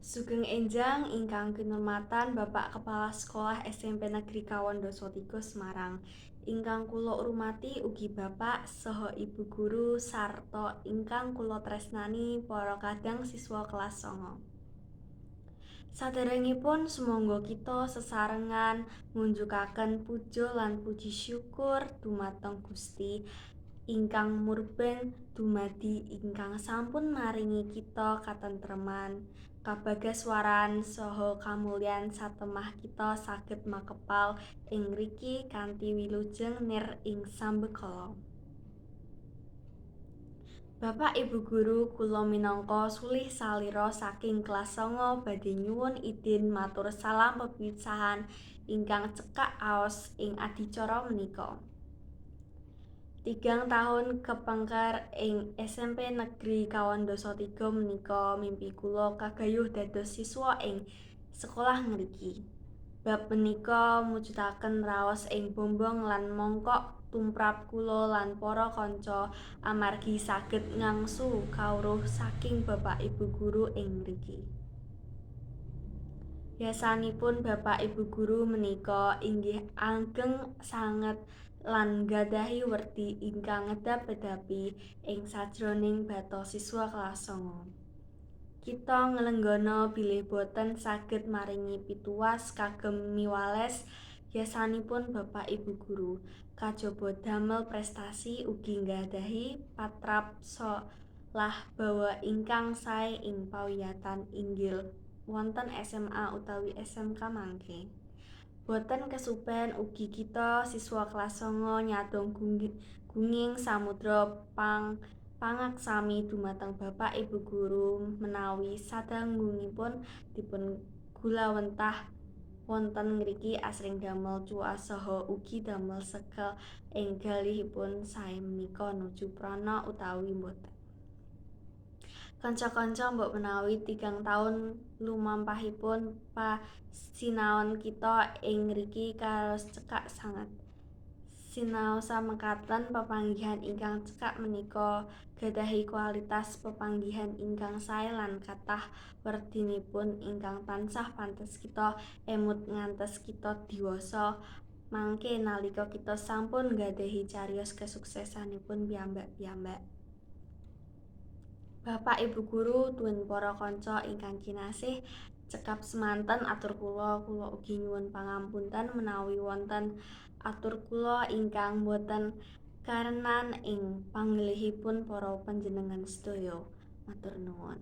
Sugeng enjang ingkang kinurmatan Bapak Kepala Sekolah SMP Negeri Kawondoso 3 Semarang. Ingkang kula urmati ugi Bapak saha Ibu guru sarta ingkang kula tresnani para kadang siswa kelas 9. Saderengipun sumangga kita sesarengan ngunjukaken puja lan puji syukur dumateng Gusti ingkang murbeng dumadi ingkang sampun maringi kita katentreman, kabagaswaran saha kamulyan satemah kita saged makepal ing ngriki kanthi wilujeng nir ing sambekala. Bapak Ibu guru, kula minangka sulih salira saking kelas 9 badhe nyuwun idin matur salam pepisahan ingkang cekak aos ing adicara menika. 3 tahun kepengker ing SMP Negeri Kawondoso 3 menika mimpi kula kagayuh dados siswa ing sekolah ngriki. Bab menika mujudaken raos ing bombong lan mongkok tumrap kula lan para kanca amargi saged ngangsu kawruh saking Bapak Ibu guru ing ngriki. Yasanipun Bapak Ibu guru menika inggih ageng sanget lan nggadahi werdi ingkang ngedap-edapi ing sajroning bata siswa kelas 9. Kita nglenggana bilih boten saged maringi pituwas kagem miwales yasanipun Bapak Ibu guru, kajaba damel prestasi ugi nggadahi patrap solah bawa ingkang sae ing pawiyatan inggil wonten SMA utawi SMK mangke. Boten kesupen ugi kita siswa kelas 9 nyadong gunging samudra pangaksami dumateng Bapak Ibu guru menawi sadangunipun dipun gulawentah wonten ngriki asring damel cuwas saha ugi damel sekel ing galihipun sae menika nuju prana utawi boten. Kanca-kanca, mbok menawi 3 taun lumampahipun pasinaon kita ing ngriki karaos cekak sanget. Sinaosa mekaten, pepanggihan ingkang cekak menika gadahi kualitas pepanggihan ingkang sae lan kathah werdinipun ingkang tansah pantes kita emut ngantos kita diwasa mangke nalika kita sampun nggadahi cariyos kesuksesanipun piyambak-piyambak. Bapak Ibu guru tuwin para kanca ingkang kinasih, cekap semanten atur kula. Kula ugi nyuwun pangapunten menawi wonten atur kula ingkang boten karenan ing panglihipun para panjenengan sedaya. Matur nuwun.